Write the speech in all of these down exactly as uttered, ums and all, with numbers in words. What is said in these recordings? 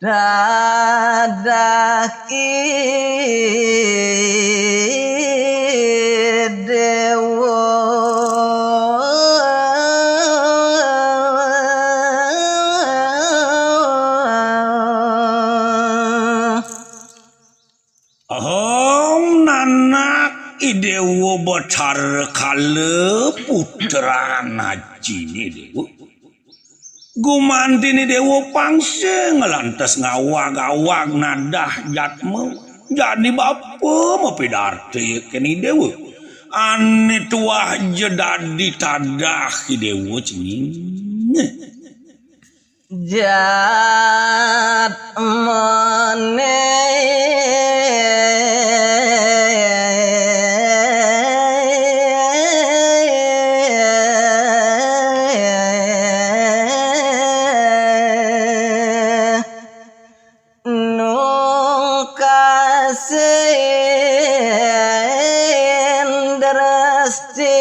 Dadah Idéwa. Aham nanak Idéwa Batara Kala putran ajiné Déwa. Gumantiné Déwa pang sing lantas ngawag-awag nadah jatma. Jani bapa mapidarta kén Idéwa. Ané tuah ja dadi tadah Idéwa cengeng. Jatmané. Nungkasin drasting.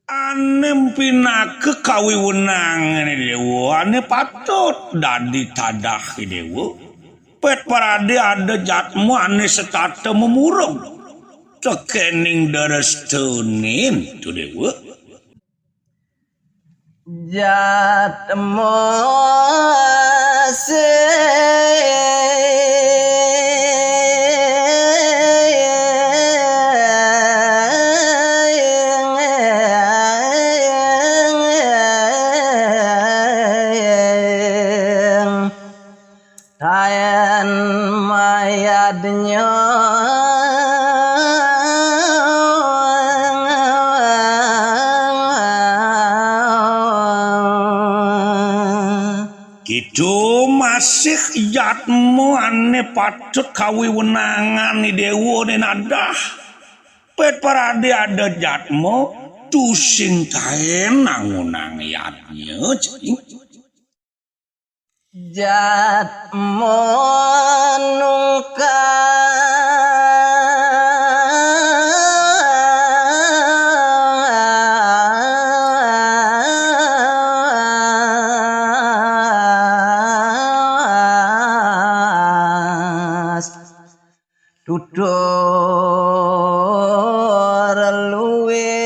Ané pinaka kawiwenangané Déwa, ané patut dadi tadah Idéwa. Pét paradé ada jatma ané setata mamureg tekéning drestané to Déwa. Jatma sing. Taén mayadnya. Kitu masih jatma ané patut kawiwenangan Idéwa né nadah. Pét paradé ada jatma tusing taén nangunang yadnya, cing. Jatma nungkas. Tutur luwih.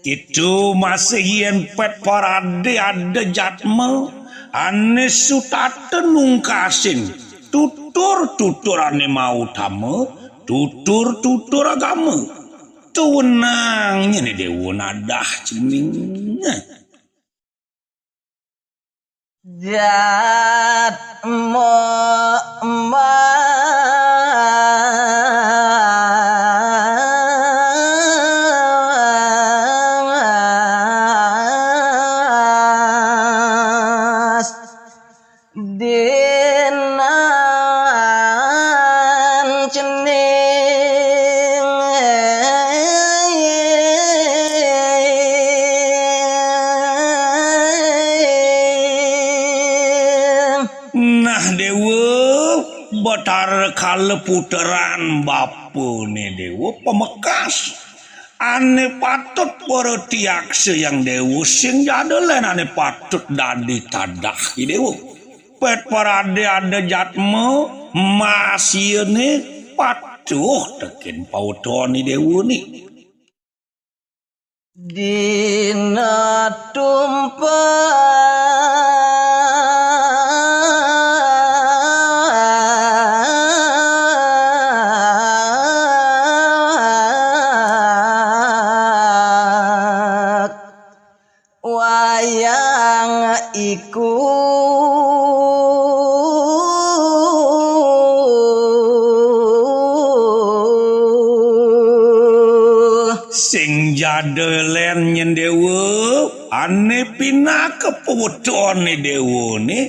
Kitu masih yén pét paradé ada jatma ané sutata nungkasin tutur-tutur ané mautama, tutur-tutur agama. Tuwenang nyén Déwa nadah cengeng. Jatma mas. Dinan cening. Nah, Déwa, Batara Kala putran bapané Déwa pamekas. Ané patut para tiaksa yang Déwa sing jada lén ané patut dadi tadah Idéwa. Pét paradé ada jatma, masiané patuh tekén paweton Idéwané. Dina tumpek. Wayang iku sing jada lén nyén Déwa, ané pinaka pawetoné Déwané,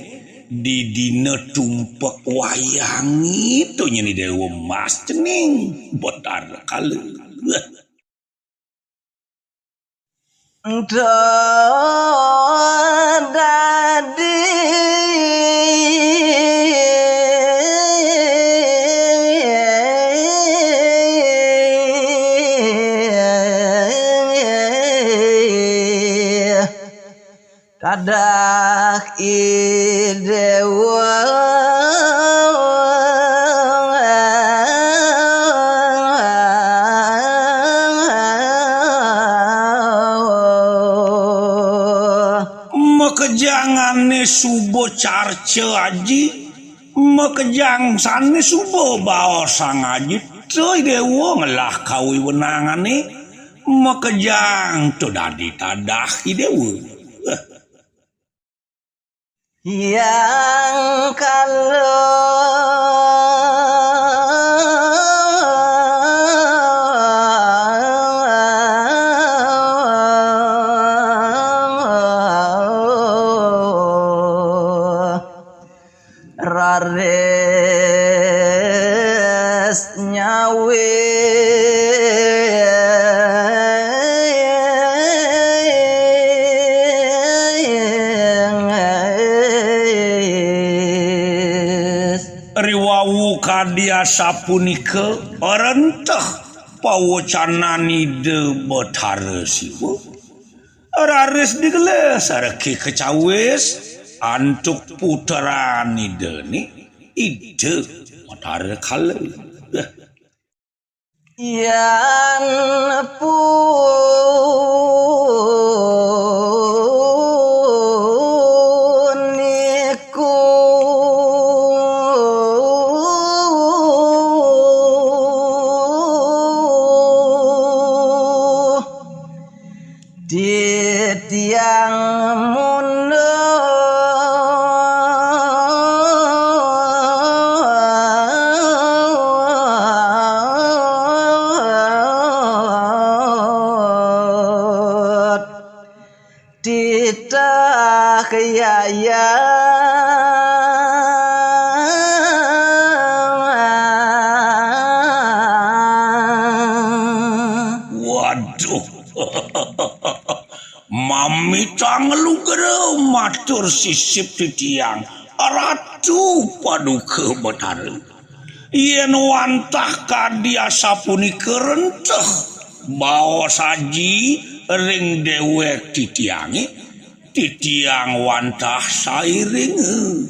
di dina tumpek wayang to nyén Déwa mas cening Batara Kala. Ento dadi tadah I Déwa. Makejangane suba carca aji, makejang sane suba baosang aji, to I Déwa ngelah kawiwenangane, makejang to dadi tadah I Déwa. Hyang kala raris nyawis. Riwau kadi asapunika renteh pawecanan Ida Betara Siwa. Raris digelis reke kacawis antuk puteran Idane, Ida Betara Kala. Yan puniku titiang mundut titah yaya. Waduh. Mamitang lugra matur sisip titiang, Ratu Paduka Betara. Yen wantah kadi asapunika renteh baos aji ring dewek titiange, titiang wantah sairinga.